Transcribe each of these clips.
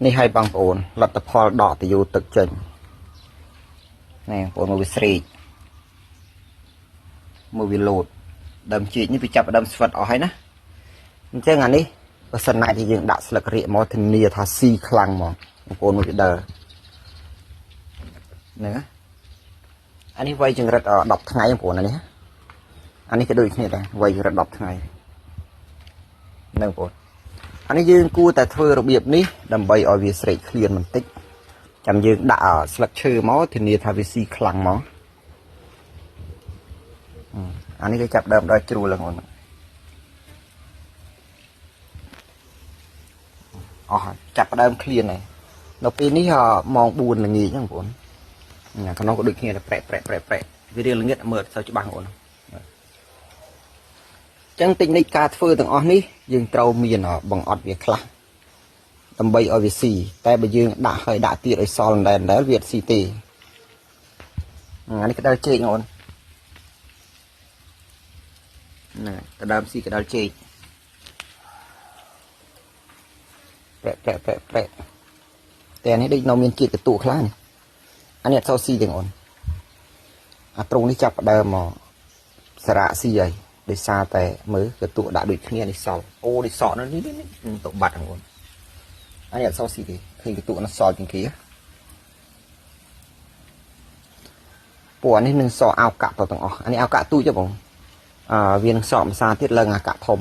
នេះឲ្យបងប្អូនលទ្ធផលដកតយោទឹកចេញនេះបងប្អូនមើលវាស្រេកមើលវាលោតដើមជីកនេះវាចាប់ដើមស្វិតអស់ហើយណាអញ្ចឹងអានេះបើសិនណាជាយើងដាក់ស្លឹករៀកមកធានាថាស៊ីខ្លាំងហ្មងបងប្អូនមើលវាដើរហ្នឹងណាអានេះវ័យចង្រិត10ថ្ងៃបងប្អូនអានេះអានេះក៏ដូចគ្នាដែរវ័យចង្រិត10ថ្ងៃហ្នឹងបងប្អូនអានេះយើងគួរតែធ្វើរបៀបនេះដើម្បីឲ្យវាស្រេកឃ្លានបន្តិចចាំយើងដាក់ស្លឹកឈើមកធានាថាវាស៊ីខ្លាំងមកអានេះគេចាប់ដើមដល់ជ្រួលហ្នឹងបងអស់ហើយចាប់ដើមឃ្លានហើយនៅពេលនេះម៉ោង4ល្ងាចហ្នឹងបងប្អូនក្នុងក៏ដូចគ្នាដែរប្រែប្រែប្រែប្រែវារៀងល្ងាចមើលអត់សូវច្បាស់បងប្អូនចឹងតិចនិចការធ្វើទាំងអស់នេះយើងត្រូវមានបង្អត់វាខ្លះដើម្បីឲ្យវាស៊ីតែបើយើងដាក់ហើយដាក់ទៀតឲ្យសល់ដដែលវាអត់ស៊ីទេអានេះក្តៅចេកបងប្អូនណាក្តៅស៊ីក្តៅចេកប្រែប្រែប្រែប្រែតែអានេះដូចនៅមានជាតិកន្ទក់ខ្លះនេះអានេះអត់សូវស៊ីទេបងប្អូនអាត្រង់នេះចាប់ផ្ដើមមកសារៈស៊ីហើយដោយសារតែមើលកន្ទក់ដាក់ដូចគ្នានេះសល់អូនេះសក់នៅនេះនេះទៅបាត់បងប្អូនអានេះអត់សូវស៊ីទេឃើញកន្ទក់នោះសល់ជាងគេពួកអានេះនឹងសក់អោកាក់ទៅទាំងអស់អានេះអោកាក់ទូចទេបងវានឹងសក់ម្សាទៀតឡើងអាកាក់ធំ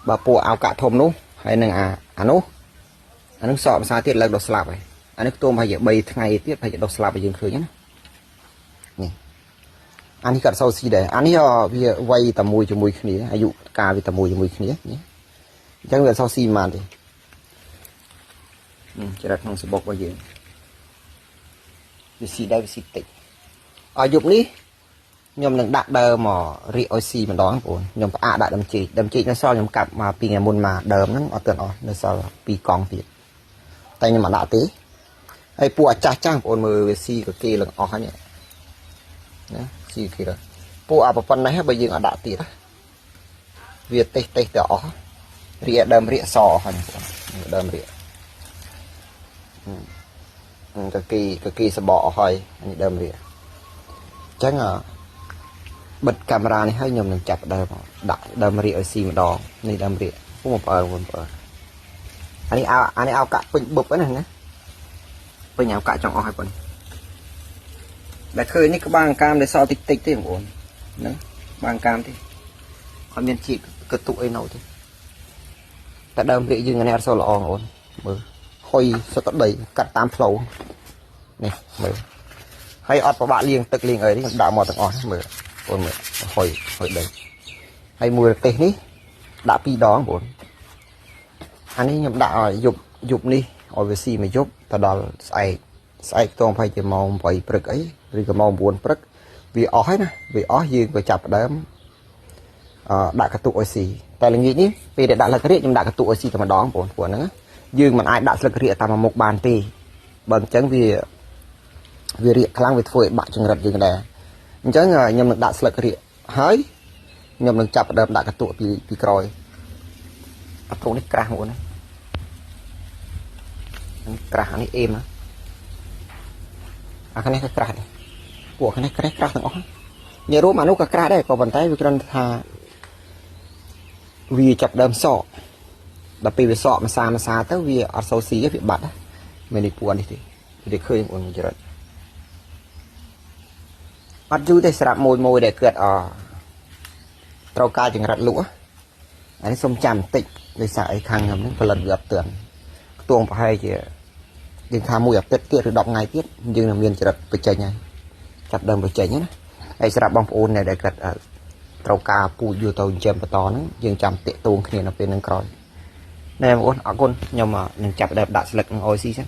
បើពួកអោកាក់ធំនោះហើយនឹងអានោះអានឹងសក់ម្សាទៀតឡើងដល់ស្លាប់ហើយអានេះខ្ទមប្រហែលជា3ថ្ងៃទៀតប្រហែលជាដល់ស្លាប់ឲ្យយើងឃើញណានេះអានេះក៏សូវស៊ីដែរអានេះវាវ័យតែមួយជាមួយគ្នាអាយុកាលវាតែមួយជាមួយគ្នានេះអញ្ចឹងវាអត់សូវស៊ីប៉ុន្មានទេចរិតក្នុងសបុករបស់យើងវាស៊ីដែរវាស៊ីតិចឲ្យយប់នេះខ្ញុំនឹងដាក់ដើមមករៀកឲ្យស៊ីម្ដងបងប្អូនខ្ញុំផ្អាកដាក់ដើមចេកដើមចេកនៅសល់ខ្ញុំកាប់មកពីថ្ងៃមុនមកដើមហ្នឹងអត់ទាន់អស់នៅសល់2កង់ទៀតតែខ្ញុំអត់ដាក់ទេហើយពួកអាចាស់ចាស់បងប្អូនមើលវាស៊ីក៏គេឡើងអស់ហើយនេះណាស៊ីគេដល់ពួកអាប្រព័ន្ធនេះបើយើងអត់ដាក់ទៀតវាតេះតេះទៅអស់រៀកដើមរៀកសអស់ហើយបងប្អូនដើមរៀកកគីសបកអស់ហើយនេះដើមរៀកអញ្ចឹងបិទកាមេរ៉ានេះហើយខ្ញុំនឹងចាប់ដើមដាក់ដើមរៀកឲ្យស៊ីម្ដងនេះដើមរៀកពុំបងប្អូនបងប្អូនអានេះអោកាក់ពេញប៊ុបហ្នឹងណាពេញអោកាក់ចង់អស់ហើយបងដែលឃើញនេះក្បាលអង្កាមដែលសល់តិចតិចទេបងប្អូនហ្នឹងក្បាលអង្កាមទេអត់មានជីកកតុអីនៅទេតែដើមរៀកយើងនេះអត់សូវល្អបងប្អូនមើលហុយសុទ្ធតែដីកាត់តាមផ្លូវនេះមើលហើយអត់ប្របាក់លាងទឹកលាងអីនេះខ្ញុំដាក់មកទាំងអស់មើលបងមើលហុយហុយដីហើយមួយរទេះនេះដាក់2ដងបងប្អូនអានេះខ្ញុំដាក់ឲ្យយប់យប់នេះឲ្យវាស៊ីមួយយប់ទៅដល់ស្អែកស្អែកតងប្រហែលជាម៉ោង8ព្រឹកអីឬក៏ម៉ោង9ព្រឹកវាអស់ហើយណាវាអស់យើងក៏ចាប់ផ្ដើមដាក់កន្ទុកឲ្យស៊ីតែល្ងាចនេះពេលដែលដាក់ស្លឹករៀកខ្ញុំដាក់កន្ទុកឲ្យស៊ីតែម្ដងបងប្អូនព្រោះហ្នឹងយើងមិនអាចដាក់ស្លឹករៀកតាមមុខបានទេបើអញ្ចឹងវារៀកខ្លាំងវាធ្វើឲ្យបាក់ចង្រិតយើងដែរអញ្ចឹងខ្ញុំនឹងដាក់ស្លឹករៀកហើយខ្ញុំនឹងចាប់ផ្ដើមដាក់កន្ទុកពីក្រោយអត់ត្រង់នេះក្រាស់បងប្អូនណាក្រាស់អានេះអេមណាអាខាងនេះក៏ក្រាស់ដែរពួកខាងនេះក្រាស់ក្រាស់ទាំងអស់ញ៉ែរួមអានោះក៏ក្រាស់ដែរក៏ប៉ុន្តែវាគ្រាន់តែថាវាចាប់ដើមសក់ដល់ពេលវាសក់ម្សាម្សាទៅវាអត់សូវស៊ីវាបាត់មិននេះពួកនេះទេវាឃើញបងប្អូនចរិតអត់យូរទេស្រាប់មួយមួយដែលគាត់អត្រូវការចង្រិតលក់អានេះសុំចាំបន្តិចដោយសារអីខាងខ្ញុំនេះផលិតវាអត់ទាន់ខ្ទង់ប្រហែលជាយើងថាមួយអាទិត្យទៀតឬ10ថ្ងៃទៀតយើងនឹងមានចរិតបញ្ចេញហើយចាប់ដើមបញ្ចេញណាហើយស្រាប់បងប្អូនដែលគាត់ត្រូវការពូជយកទៅចិញ្ចឹមបន្តហ្នឹងយើងចាំតាក់ទងគ្នានៅពេលហ្នឹងក្រោយណែបងប្អូនអរគុណខ្ញុំនឹងចាប់ដើមដាក់ស្លឹកនឹងអោយស៊ីសិន